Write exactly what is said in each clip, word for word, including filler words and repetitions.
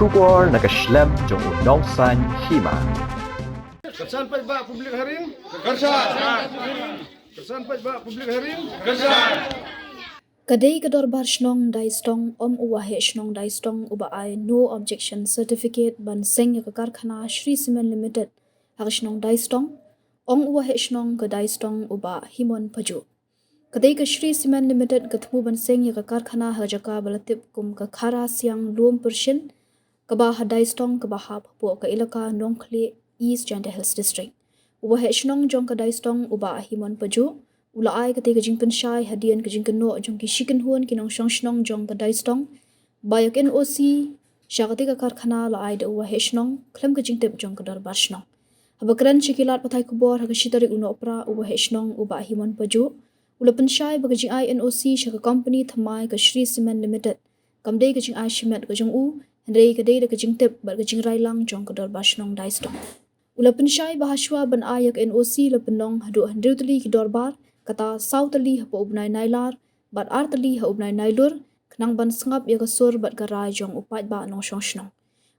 Khubor na ka shlem jong u nongsan hima. Ka san paidbah public hearing. Ka san paidbah public hearing. Ka dei ka dorbar shnong Daistong, ym u waheh shnong Daistong uba ai no objection certificate ban seng ïa ka karkhana Shree Cement Limited ha ka shnong Daistong, ong u waheh shnong ka Daistong u Bah Himon Pajuh. Ka dei ka Shree Cement Limited ka thmu ban seng ïa ka karkhana ha ka jaka ba la tip kum ka Khara Siang Lum Pyrshin, kaba ha Daistong kaba hap hapoh ka ilaka Nongkhlieh, East Jaintia Hills District. U waheh shnong jong ka Daistong u Bah Himon Pajuh u la ai katei ka jingpynshai hadien ka jingkynnoh jong ki shi kynhun ki nongshong shnong jong ka Daistong ba ïa ka N O C sha katei ka karkhana la ai da u waheh shnong khlem ka jingtip jong ka dorbar shnong. Haba kren sha ki lad pathai khubor ha ka shi tarik u Nohprah, u waheh shnong u Bah Himon Pajuh u la pynshai ba ka jingai N O C sha ka company thymmai ka Shree Cement Limited kam dei ka jingai shimet ka jong u, hynrei ka dei da ka jingtip bad ka jingrailang jong ka dorbar shnong Daistong. U la pynshai ba hashwa ban ai ïa ka N O C la pynlong haduh hynriew tylli ki dorbar, kata saw tylli hapoh u bnai Nailar bad ar tylli ha u bnai Nailur, khnang ban sngap ïa ka sur bad ka rai jong u paidbah nongshong shnong.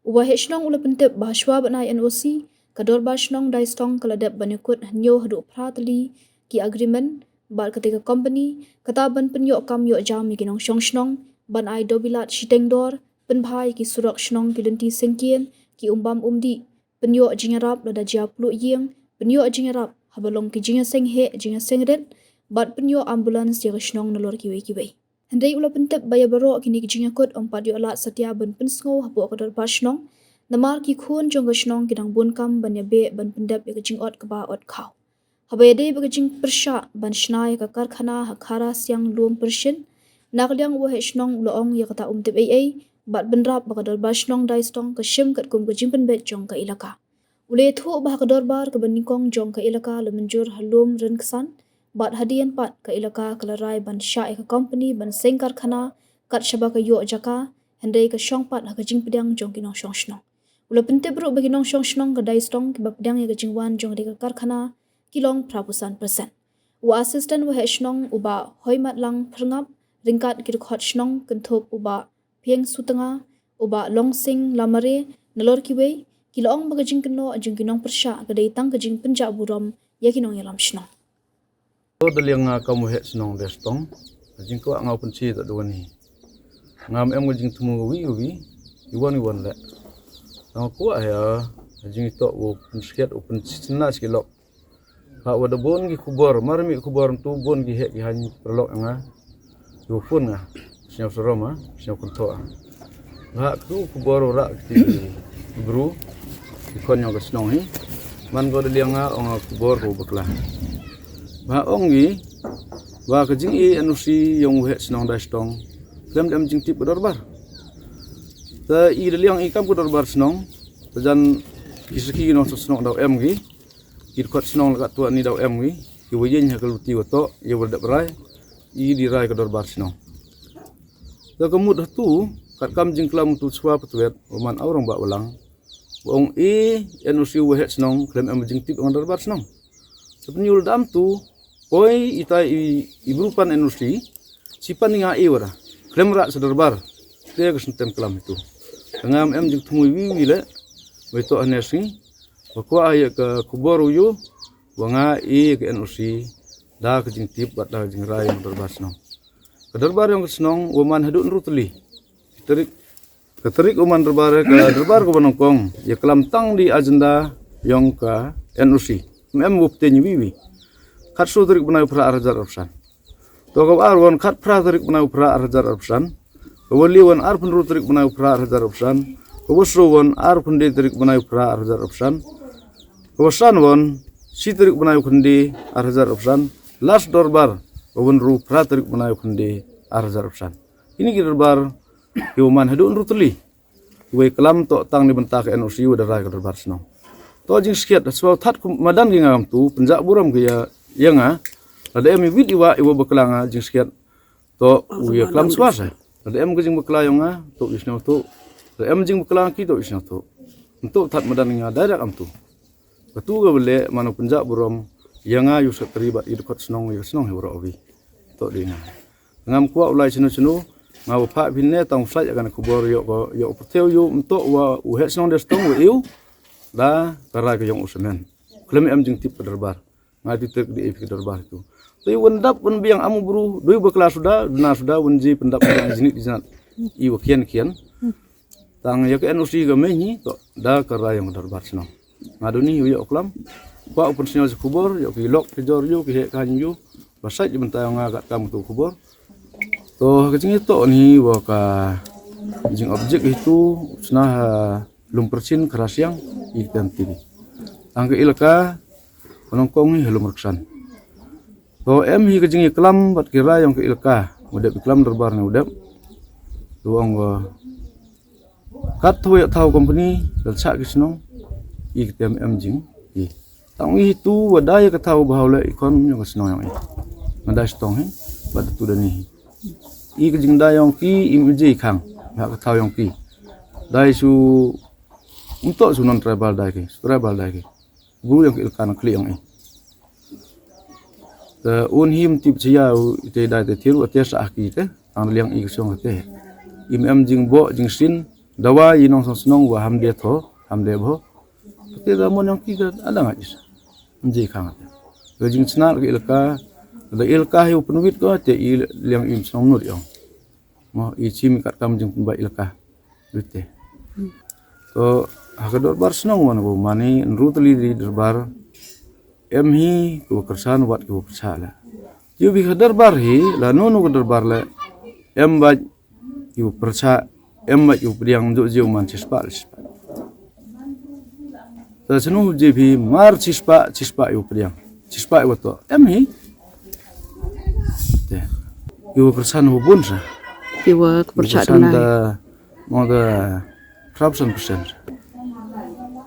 U waheh shnong u la pyntip ba hashwa ban ai N O C, ka dorbar shnong Daistong ka la dep ban ïakut hynñiew haduh phra tylli ki agreement bad katei ka company, kata ban pynïoh kam ïoh jam ïa ki nongshong shnong, ban ai dobilat shiteng dor, pynbha ïa ki surok shnong, ki lynti syngkien, ki umbam umdih, pynïoh jingïarap lada jia pluh ïing, pynïoh jingïarap haba long ki jingïaseng heh, jingïaseng rit, bad pynïoh ambulance ïa ka shnong nalor kiwei kiwei. Hynrei u la pyntip ba ïa baroh kine ki jingïakut ym pat ïoh lad satia ban pynsngew hapoh ka dorbar shnong, namar ki khun jong ka shnong ki dang bun kam ban ïabeh ban pyndep ïa ka jingot kaba ot khaw. Haba ïadei bad ka jingpyrshah ban shna ïa ka karkhana ha Khara Siang Lum Pyrshin, na ka liang u waheh shnong u la ong ïa kata um tip ei ei, bad bynrap ba ka dorbar shnong Daistong ka shim katkum ka jingpynbeit jong ka ilaka. U la ïathuh ba ha ka dorbar kaba nyngkong jong ka ilaka la mynjur ha Lum Rynksan, bad hadien pat ka ilaka ka la rai ban shah ïa ka company ban seng karkhana kat shaba ka ïoh jaka, hynrei ka shong pat ha ka jingpdiang jong ki nongshong shnong. U la pyntip ruh ba ki nongshong shnong ka Daistong kiba pdiang ïa ka jingwan jong katei ka karkhana ki long phra phew san percent. U assistant waheh shnong u Bah Hoimatlang Pyrngap, ryngkat ki dkhot shnong kynthup u Bah Phieng Sutnga, u Bah Longsing Lamare, nalor kiwei, ki la ong ba ka jingkynnoh jong ki nongpyrshah ka dei tang ka jingpynjah burom ïa ki nongïalam shnong. To da liang nga kam u waheh shnong Daistong, ka jingkwah nga u pynshai da duwan hi. Ngam em ka jingthmu ka wi u wi, i wan i wan leh. Nga kwah ïa ka jingitoh u pynskhet u pynshna shi ki lok. Ha wa da bun ki khubor, mar mih khubor tu bun ki heh ki haiñ paralok nga. Ïa u phone nga, sñiaw sarom ha, sñiaw kynthoh ha. Nga tu khubor u rah kti ki bru, ki khon yong ka shnong hi. Man ko da liang nga ong nga khubor ko bakla. Nga ong ngi, wa ka jing i N O C yong u heh shnong Daistong. Khlem da em jingtip ka dorbar. Ta i da liang i kam ka dorbar shnong, ta jan ki saki ki nong shnong daw em ngi. Ki dkhot shnong la ka tuah ni daw em ngi, ki wa ïeng ha ka luti wa toh, ïa wa dep rai, i di rai ka dorbar shnong. Da ka mut hatu, kat kam jingklam tu chwa patwet, wa man awrang ba walang. Wa ong e, N O C wa heh shnong, khlem em jingtip ong dorbar shnong. Sa pynïul dam tu, poi itai i, i bru pan N O C, chi pan nga e wara, khlem rah sa dorbar, te ka sntem klam itu. Ngam em jingthmu wi wi le, wa ito anes ngi, Wa kwah ïa ka khubor u yu, wa nga i ka N O C, da ka jingtip bad da ka jingrai yong ka dorbar shnong. Ka dorbar yong ka shnong, wa man haduh hynru tylli. Ka tarik, ka tarik u man dorbar, ka dorbar ka wa nyngkong, ïa klam tang di agenda yong ka N O C. Em em wa pteng wi wi. Khatsaw tarik bnai u phra ar hajar arphew san. To ka ar wan khatphra tarik bnai u phra ar hajar arphew san. Ka wa li wan arphew hynru tarik bnai u phra ar hajar arphew san. Ka wa saw wan arphew khyndai tarik bnai u phra ar hajar arphew san. Ka wa san wan shi tarik bnai u khyndai ar hajar arphew san. Last dorbar ka wa hynru phra tarik bnai u khyndai ar hajar arphew san. Kini ki dorbar ki wa man haduh hynru tylli. Wei klam to tang ni bynta ka N O C wa da rai ka dorbar shnong. To jingskhet da swaw that kum madan ki ngam tu, pynjah burom ki ïa, ïa nga. Lada em i wit i wa, i wa bakla nga jingskhet. To u ïa klam swa sa. Lada em ka jingbakla yong nga, to i shnong to. Lada em jingbakla ki to i shnong to. To that madan nga direct am tu. Ka tu ka bele mano pynjah burom, ïa nga yu sekretari bad i dkhot shnong, ïa shnong hi wara owi. To di nga. Ngam kwah u lai chinu chinu, Nga wa phah phin ne tang u sait ya kane khubor yoh ko yoh pyrthei yoh mto wa u heh shnong de stong wa iu da ka rai ka yong u semen. Khlem em jingtip ka darbar. Nga ti tek di ephi ka darbar tu. Te wan dap wan biang amu bru dui bakla suda duna suda wan ji pendap biang jinit jinat. I wa khian khian. Tang ya ka N O C ka mei ni to da ka rai yong ka darbar shnong. Nga duni yu yoh klam. Kwa u pynsngew si khubor yoh ki lok ki jor yu ki heh kan yu. Ba sait di bynta yong nga kat kam tu khubor. To ka jingitoh ni wa ka jing object itu sna ha Lumperchin Kharasiang i tem tini. Tang ka ilaka Penongkong i ha Lumreksan. To em hi ka jingiklam bad ki rai yong ka ilaka. Udep iklam darbar ni udep. Tu ong ka kat thaw ya thaw company dal chak ki shnong. I ka tem em jing i. Tang i tu wa dai ka thaw bahaw le ikon yong ka shnong yong i. Nga dai stong hi bad tu da ni hi. I ka jingdai yong ki im ije i khang. Nga ka thaw yong ki. Dai su mto su non tribal dai ki, su tribal dai ki. Bru yong ki ilkan khli yong i. Te un him tip chia u ite dai te thiru ate sa ki te. Tang liang i ka song te. Im em jing bo jing sin. Dawa i nong song snong wa ham de tho ham de bo. Te da mon yong ki da ada nga isa. Nji khang te. Ka jing snar ka ilka da ilka hi u penwit ko te i liang im snong nur yong. Mo i chim kat kam jing pemba ilka. Wit te. To ha ka dorbar snong wan ko mani nru teli di dorbar. Em hi ko kersan wat ko kersa la. Yu bi ka dorbar hi la nunu ka dorbar la. Em ba yu persa em ba yu pediang njuk jiu man sispa sispa. Ta senu je bi mar sispa sispa yu pediang. Sispa yu to. Em hi. Te. Yu kersan hubun sa. Yu wa kepersa da mo da persen persen.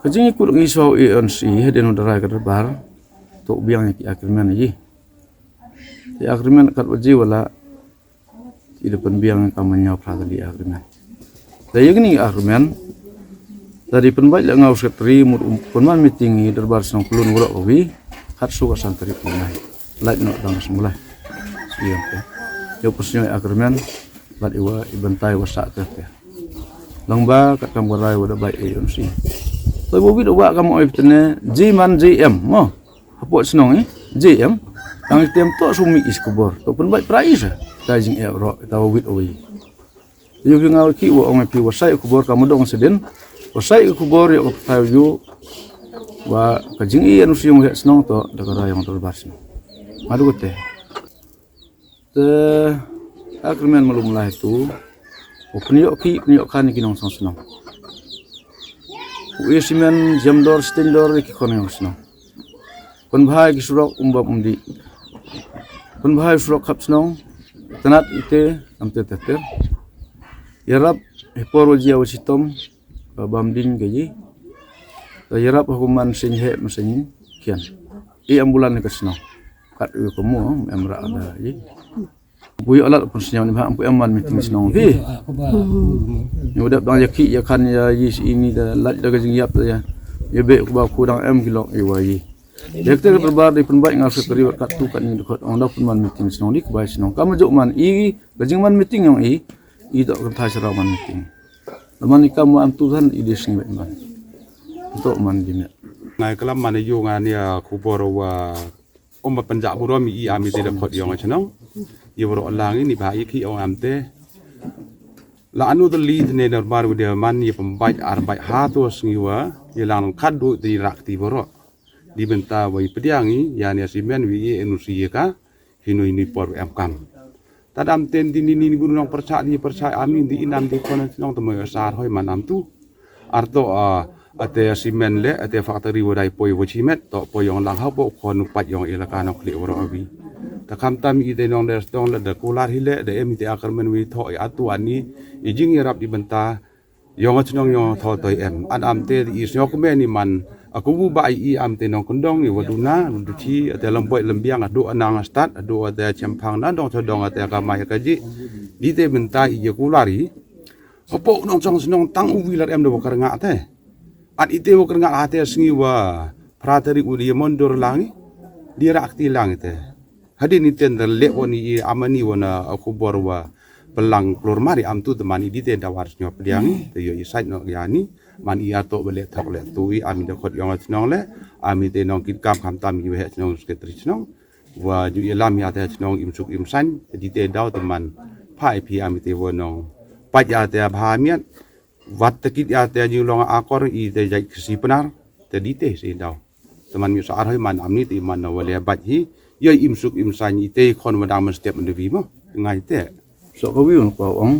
Ka jingikut ngi saw A N C hadien u darai ka dorbar. To biang ki agreement yi. Ki agreement kat waji wala. Ida pynbiang ka manya pra tadi agreement. Da yagni agreement. Tadi pynbait la ngau secretary mut pynman meeting i dorbar song pelun wala kawi. Kat su ka santri pynai. Lait no dang semula. Siang ke. Yo personal agreement. Lat iwa ibentai wasa ke. Lang ba kat kam warai wada bai A N C. Toi bo bit wa kam oi tene J man J M mo. Hapoh shnong eh J M. Tang item to sumi is kubor to pun bai prai sa. Ta jing eh ro ta wit oi. Yu bi ngau ki wa ong pi wasai kubor ka mudong sedin. Wasai kubor yo ka patai yu. Wa ka jing i anu siung he shnong to da ka rayong to bar shnong. Madu te. Te agreement malum lai tu. U pynïoh ki pynïoh kan ki nong song shnong. U isimen jam dor sting dor ki kon nong shnong. Pynbha ki surok umbam umdi. Pynbha surok khap shnong. Tanat ite amte teter. Yarap hipor wajia wasitom. Ba bam ding ka yi. Ta yarap hukuman sing he masing kian. I ambulan ka shnong. Kat u kamu em ra da yi. Bu yu alat pun shnong ni ba ampu em man meeting shnong ki. Ni udah bang ya ki ya kan ya yi si ini da lat da ka jing yap ya. Ya be ku ba ku dang em ki lok i wa yi. Ya kita ka terbar di pun baik ngal sekali kat tu kat ni dukot ong da pun man meeting shnong di ku bai shnong. Kamu juk man i ka jing man meeting yong i. I dok kan thai sera man meeting. Laman ika mu am tu than i di sing wet man. Tok man di met. Ngai kelam man yu ngan ya kubor wa om ba penjak burom i am i te da khot yong chnong. Ye bro lang ini ba i ki ong am te. La anu de li ne dar bar wi de man ye pembai ar bai ha to sngi wa ye lang khat du te rak ti bro. Di benta wa i pediang i ya ne simen wi ye enu si ye ka. Hinu hinu por em kam. Tadam ten di ni ni guru nong persa di persa ami di inam di kono nong temo sar hoi manam tu. Arto a ate simen le ate factory wadai poi wachimet to poi yong lang hapo kono pat yong ilaka nong klik waro abi. Takam tam i de nong de stong le de kular hile de em i te akermen wi tho i atu ani i jing i rap di benta. Yong a chnong yong tho toi em an am te i snyo kmen i man a kubu ba i am te nong kendong i waduna duthi ate lamboi lambiang adu anang stat adu ate chempang na dong chodong ate ka mai ka ji di te benta i ye kulari. Hapo nong chong chnong tang u wilar em do bakar nga te an ite bakar nga ate sngi wa prateri u di mondur langi di rakti langi te. Hadin iten da le woni i amani wana a kubor wa Pynlang klur mar i am tu te man i di te da war sñiaw pdiang te yo i sait no ya ni man i ato bele thok le tu i am i da khot yong shnong le am i te nong kit kam kham tam i weh shnong sekretari shnong wa ju i lam ya te shnong im suk im sain te di te daw te man pha i phi am i te wo nong pat ya te bha miat wat te kit ya te ju long akor i te jai kesi penar te di te si daw. Teman mi sa ar hoi man amni te iman na wale bat hi. Yo im suk im sain i te khon wadang man step man devi mo. Ngai te. So ka wiun ko ong.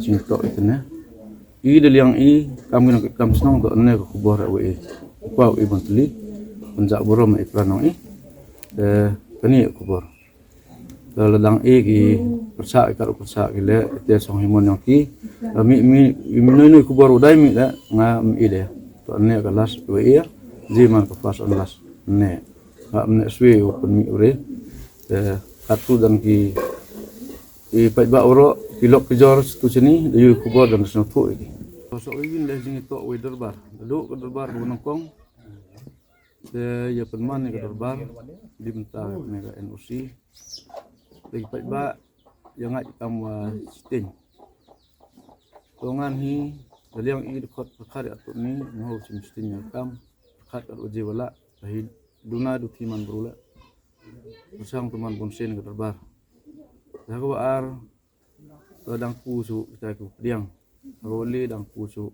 Jing to i te ne. I de liang i kam gina kam snong to ne ko kubor wa i. Ko i ban tli. Pun jak burom i pranong i. Te kani kubor. Te ladang i ki persa i karu persa ki le te song himon yang ki. Mi mi mi noi noi kubor udai mi le nga mi i de. To ne ka las wa i. Ji man ka pas on las. Ne. Nga mne swi u pynmih u re. Te katu dan ki i pait ba oro ki lok ki jor stu chini da yu kubor dan sno thu iki. So wi win le jing to wi darbar. Duk ka darbar ko nongkong. Te ya pynman ka darbar di bynta ne ka N O C. Te ki pait ba ya ngai kam wa sting. Tongan hi da liang i dkhot pyrkhat ya tut ni ngau chim sting ya kam pyrkhat ka uji wala. Hi duna du thi man bru la. Sang tu man bun sen ka darbar. Da ka ba ar to dang ku su kita ku pdiang. Ka ba le dang ku su.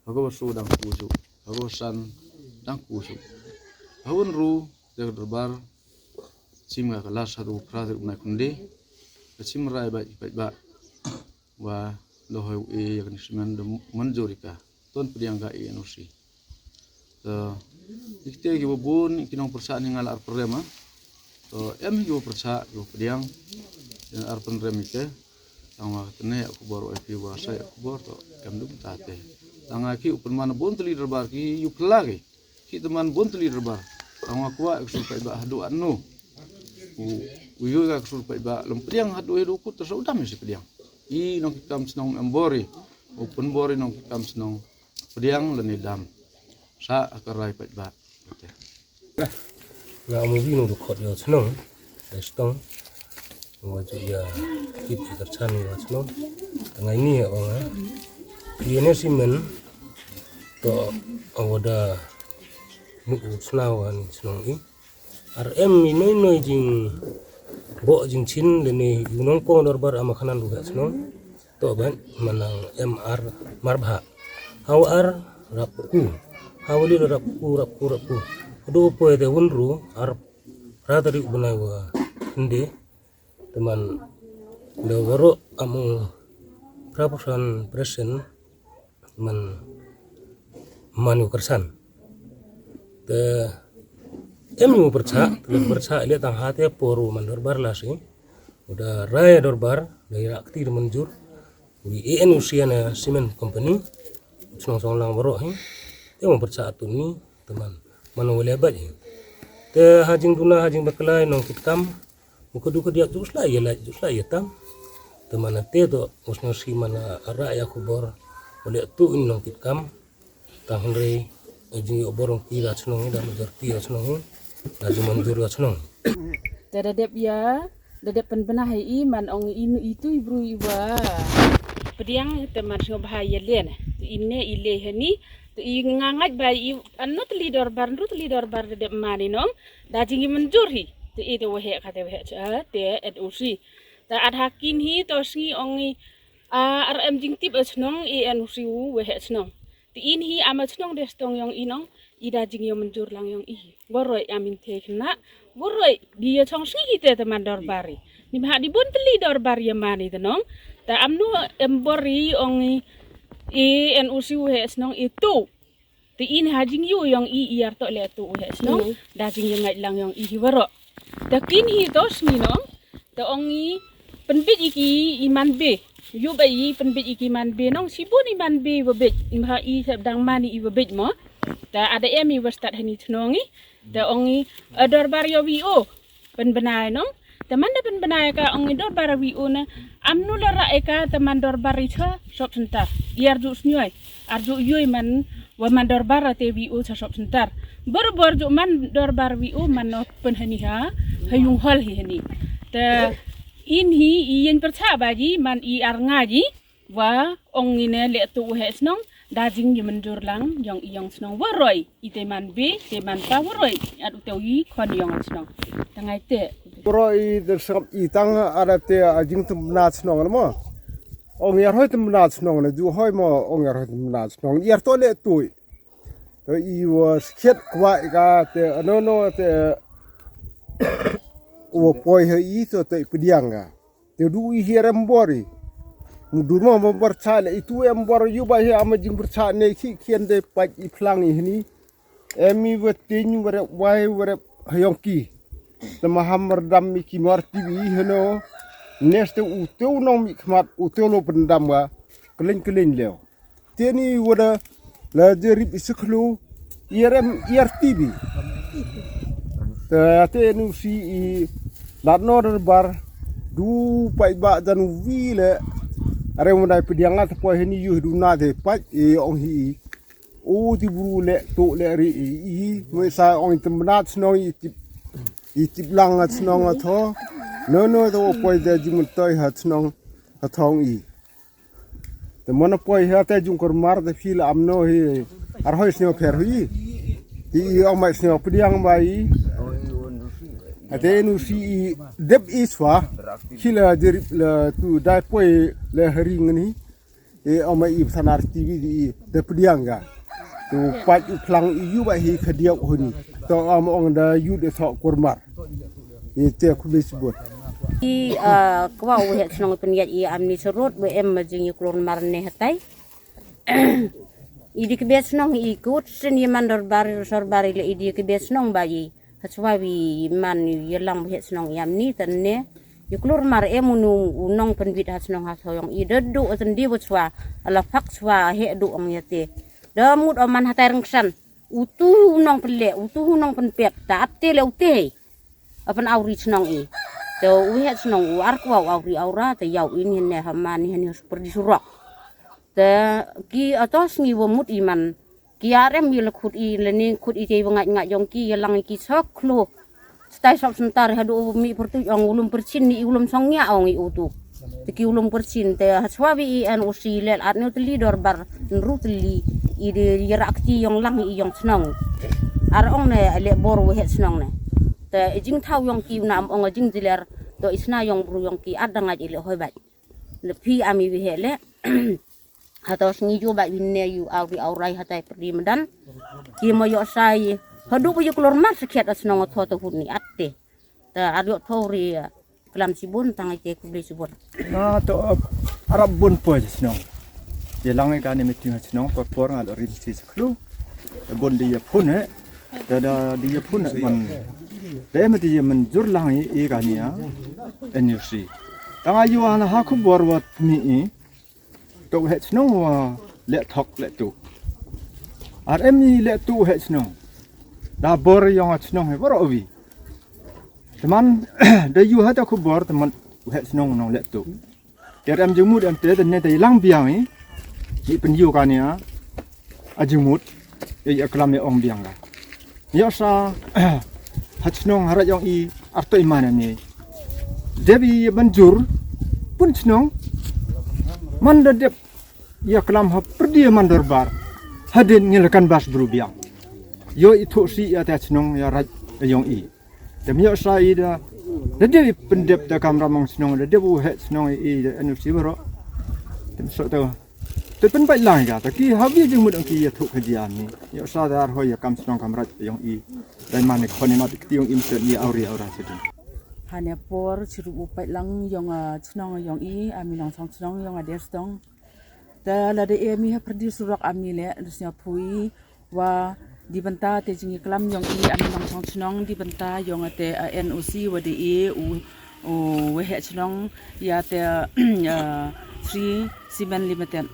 Ka ba su dang ku su. Ka ba san dang ku su. Ka ba ru da ka darbar. Chim ka la sa du pra te na kunde. Ka chim rai ba i pait ba. Wa lo hoi u e ya kan simen da manjur i ka ton pdiang ka i N O C. To ikte ki bun ki nong persa ni ngal ar perem a. To em ki bun persa ki bun pdiang. Yang ar perem ite. Tang wa tene aku bor wa pi wa sa aku bor to em dum ta te. Tang ki u pynman bun teli darbar ki yu pela ki. Ki teman bun teli darbar. Tang wa kuwa ek sul pait ba hadu anu. U u yu ka ek sul pait ba lem pdiang hadu hadu kut tersa udam si pdiang. I nong ki kam snong em bori. U pynbori nong ki kam snong. Pdiang lane dam. Sa ka rai pait ba. Nga mo vino do khot yo snong. Dai stong. Wa ju ya kit i kerchan yo snong. Tangai ni ya ong ha. Ye ne simen to awada nu u snawa ni snong i. Ar em i noi noi jing bo jing chin lane yu nongkong darbar ama khanan du ha snong. To ban manang em ar mar bha. Hawa ar rap ku. Hawa li rap ku rap ku rap ku. Do po de wun ru ar ra tari u bnai wa hinde. Teman da waro amu prapusan presen man manu kersan. Te em yu percha te percha ile tang hate poru man dorbar lasi. Uda raya dorbar da ira kti manjur. Wi A N U C ana cement company. Snong song lang waro hi. Te mo percha tu ni teman. Manu wale bat hi. Te hajing duna hajing baklai nong kitkam. Muka duka diak ju slai ya lai ju slai ya tam. Te mana te to usnga si mana ara ya kubor. Oleh tu in nong kitkam. Tang hynrei jing yo borong ki la chnong da majority yo chnong. Da ju manjur yo chnong. Te da dep ya da dep pynbna hai i man ong i nu i tu i bru i wa. Pdiang te man sngewbha ya len. Te i ne i le hani te i nga ngait ba i an nu tli dorbar nu tli dorbar da dep mani nong. Da jing i manjur hi. Te i te wahek ha te wahek cha te N O C. Te at hakin hi to sngi ong i a ar em jingtip a chnong i N O C u wahek chnong. Te in hi ama chnong de stong yong i nong i da jing yong manjur lang yong i. Boroi amin te khna boroi di ya chong sngi hi te te man dorbar i. Ni bha di bon tli dorbar ya mani te nong. Te am nu em bor i ong i N O C u wahek chnong i tu. Te in ha jing yu yong i i ar to le tu u he snong. Da jing yu ngai lang yong i hi waro. Te kin hi to sngi nong. Te ong i pynbit i ki i man be. Yu ba i pynbit i ki man be nong si bun i man be wa bit. Im ha i sep dang man i wa bit mo. Te ada em i wa start hani chnong i. Te ong i a dorbar yo wi o. Pynbnai nong. Te man da pynbnai ka ong i dorbar wi u na am nu la ra eka te man dorbar i cha sop sentar. I arju snyoi arju yoi man wa man dorbar te wi u cha sop sentar. Bor bor ju man dorbar wi u man no pynhani ha ha yung hol hi hani. Te In hi i ïeng pyrchah ba ji man i ar nga ji. Wa ong i ne leh tu u heh chnong da jingïamynjur lang yong i yong chnong waroi i te man be te man pa waroi at u te u i khon yong chnong. Tangai te. Waroi i te sngap i tang ara te a jingtymna chnong mo. Ong i ar hoi tymna chnong ne ju hoi mo ong i ar hoi tymna chnong i ar to leh tu. To i wa skhet kwah i ka te ano no te wa poi ha i to te i pdiang ka. Te du i hi rem bor i. Mu du mo mo pyrchah le i tu em bor yu ba hi ama jing pyrchah ne khi khian de pach i phlang i hini. Em i wa tin wa rep wai wa rep ha yong ki. Te ma ham mar dam i ki mar T V hano. Nes te u te u nong mi khmat u te u lo pyndam ga. Kyleng kyleng leo. Te ni wada la jerip i siklu i rem i ar T V. Te te nu si i lat no der bar du pai ba dan wi le are mo dai pdiang at poi hini yu du na de pai i ong hi i. O ti bru le to le ri i i mo sa ong i tymna chnong i tip i tip lang a chnong a tho. No no to poi de ji mun toi ha chnong ha thong i. Te mo na poi ha te jung kor mar te phi la am no hi. Ar hoi sneo pher hi. Ti i ong mai sneo pdiang ba i. Ate nu si i dep i swa. Khi la jerip la tu dai poi le hari ngani. E ong mai i pthanar T V di i de pdiang ga. Tu pach u phlang i yu ba hi khadiak huni. To am ong da yu de sok kor mar. I te khu bis bot. I ah, kwah u heh chnong pynïaid i am ni serut we em ma jing i klur mar ne hatai. I di kbe chnong i kut sin i man dorbar sorbar i le i di kbe chnong ba i. Hachwa wi man i lang u heh chnong i am ni tan ne. I klur mar em u nu u nong pynbit ha chnong ha thong i da du atan di wa chwa. Ala phak chwa heh du ong ya te. Da mut o man hatai rengsan. U tu u nong pynle u tu u nong pynpek ta ap te le u te. Apan awri chnong i. Te u heh chnong u ar kwah u awri awra te yaw in hin ne ha man hin hos perdi surok. Te ki atos ngi wa mut i man ki arem i la khut i la ning khut i te wa ngaj ngaj yong ki ya lang i ki sok klo. Stai sok sentar hadu u mi pertu yong ulum perchin ni i ulum song nya ong i utu. Te ki ulum perchin te haswa wi i an usi lel at nu teli dorbar nru teli i de yarak ti yong lang i yong chnong. Ar ong ne le bor we heh chnong ne. Te jing thau yong ki na am ong jing diler to isna yong bru yong ki at da ngaj i le hoi bai. Le phi am i wi heh le. Hato sngi ju ba win ne yu awri awrai hatai perdi medan. Ki mo yo sai. Hadu bu yu klor mar sakhiat as nong tho to hut ni atte. Ta ar yo thori klam sibun tang ite kubli sibun. Na to arab bun po je snong. Je lang ka ne meeting snong por por ngal rim si saklu. Bun di ya phun he. Da da di ya phun man. Da em di ya men jur lang i ka ni ya. N U C. Tang ayu ana ha khubor wat ni i. To heh chnong wa leh thok leh tu. Ar em ni leh tu heh chnong. Da bor yong a chnong he bor ovi. Teman da yu ha ta khubor teman heh chnong nong leh tu. Ter em jingmut em te ne te lang biang i. Ni pen yu ka ni a. A jingmut. Ïa ïa klam ïa ong biang ka. Ïa sa ha chnong ha rajong i artoi mana ni. Dep i ban jur pun chnong man da dep ïa klam ha perdi man dorbar. Hadin ngi la kan bas bru biang. Ïo i thu si ïa ta chnong ïa raj ïong i. Tem ïoh sa i da da dei pyndep da kamra mang chnong da dei bu heh chnong i da anu si baro. Tem so to. Te pynbait lang ka ta ki ha bi jingmut ang ki ïa thuk ha jian ni. Ïoh sa da ar hoi ïa kam chnong kamra ïong i. Dai man ni khon ni mat ki ïong i mset ni auri aura sedin. Hane por chiru u pait lang ïong a chnong ïong i ami nong song chnong ïong a der stong. Ta la de e mi ha perdi surok ami le da snya phui. Wa di bynta te jingïaklam ïong i a mynnong chong chnong di bynta ïong te, eh, N O C wa de i u, u waheh chnong ïa te, eh, Sri Cement Limited.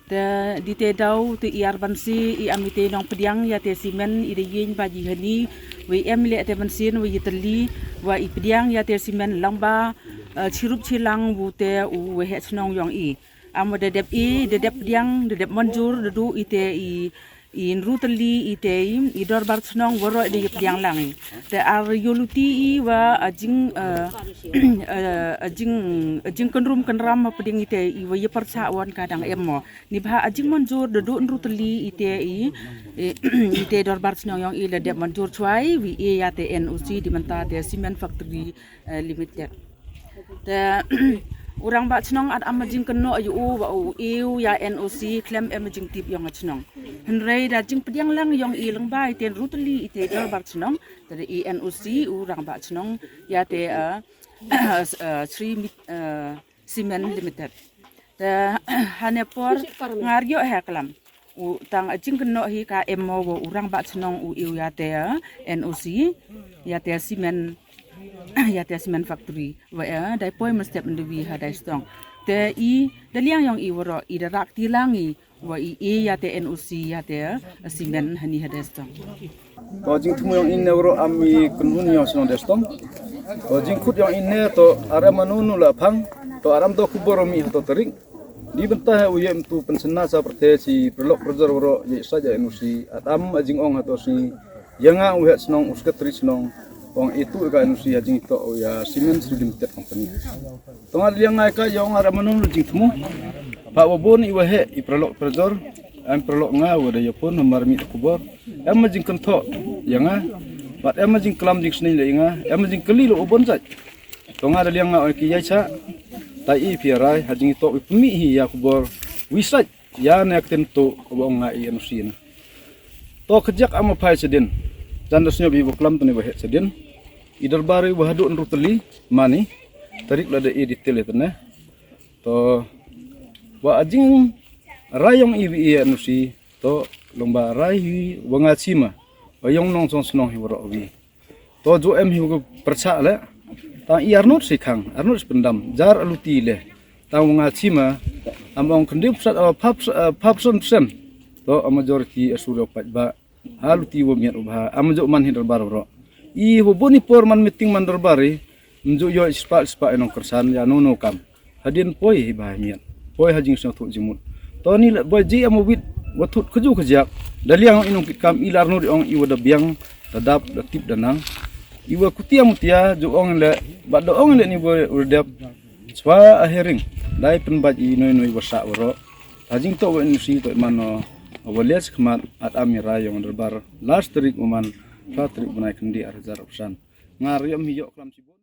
Te di te daw te i ar ban si i am i te nongpdiang ïa te cement i de ïeng ba ji hani wa i em leh te ban sin wa i teli wa i pdiang ïa te cement lang ba, eh, chirup chilang wu te u waheh chnong ïong i. Am wa de dep i, de dep pdiang, de dep manjur, de du i te i I hynru tylli i te i, i dorbar chnong waroh i da ïa pdiang lang i. Te ar ïoh luti i wa a jing, eh, eh, a jing, a jingkynrum kynram ha pdeng i te i wa ïa pyrshah wan ka dang em mo. Neibhah a jingmynjur da duh hynru tylli i te i, i, i te dorbar chnong yong i la dep mynjur chwa i wi i ïa te N O C di mynta te Cement Factory, eh, Limited. Te u rangbah chnong at am a jingkynnoh ïa u wa u ïa u ïa N O C khlem em a jingtip yong a chnong. Hynrei da jingpdiang lang yong i lyngba i te hynru tylli i te dorbar chnong, te da i N O C u rangbah chnong ïa te, eh, eh, Sri Mit-, eh, Cement Limited. Te hane por ngar ïoh ha klam. U tang a jingkynnoh hi ka em mo wa u rangbah chnong u ïa u ïa te, eh, N O C, ïa te cement, ïa te cement factory. Wa, eh, dai poi mynstep ynda wi ha dai stong. Te i da liang yong i waroh i da rak ti lang i wa i, i ïa te N O C ïa te, eh, cement hani ha dai stong. To jingthmu yong i ne waroh am i kynhun yong shnong dai stong. To jingkhut yong i ne to aram anu nu la phang. To aram to khubor mi ha to tarik. Di bynta he u yem tu pension na sa pyrthe si prelok prejor waroh ye sa ja N O C. At am a jingong ha to si. Ïa nga u heh shnong u secretary shnong. Ong itu ka N O C ha jingito u ïa Cement Sri Limited Company. To nga liang ngai ka yong aram anu nu jingthmu. Pha wa bun i wa heh i prelok prejor. Am prelok nga wa da ïa pun namar mi khubor. Em a jingkynthoh ïa nga. Bad em a jingklam jingsneng ïa nga. Em a jingkylli lo u bun jait. To nga da liang nga oi ki ïa cha. Ta i phi rai ha jingito wi pynmih hi ïa khubor. Wi sait ïa ne ktien to wa ong nga i N O C na. To kjak am phai sedin. Jan da snyo bi wa klam tane wa heh sedin. I dorbar i wa haduh hynru tylli mani. Tarik la da i di tele tane. To wa a jingrai yong i wi i N O C. To long ba rai hi wa nga chima. Wa yong nong song snong hi waroh wi. To ju em hi wa pyrchah le. Tang i arnut si khang, arnut si pyndam. Jar aluti le. Tang wa nga chima. Am ong khyndai pyrchah, ah, pap, ah, pap percent percent. To a majority a suryo pait ba. Ha luti wa miat u bha. Am ju man hi dorbar waroh. I wa bun i por man meeting man dorbar i. Mju ïoh i spah spah i nongkyrsan ïa no no kam. Hadien poi hi bha miat. Poi ha jingsngewthuh jingmut. To ni la boi ji am wit wa thut kaju kajiak. Da liang i nongkit kam i lar no di ong i wa da biang da dap da tip da nang. I wa kutia mutia ju ong le bad da ong le ni wa u dep. Swa a hering. Dai pynbait i noi noi wa sah waroh. Ha jingto wa N O C to man no. Wa lias khmat at am i rai yong dorbar. Last tarik u man. Last tarik bnai khyndai ar hajar arphew san. Nga riam hi ïoh klam sibun.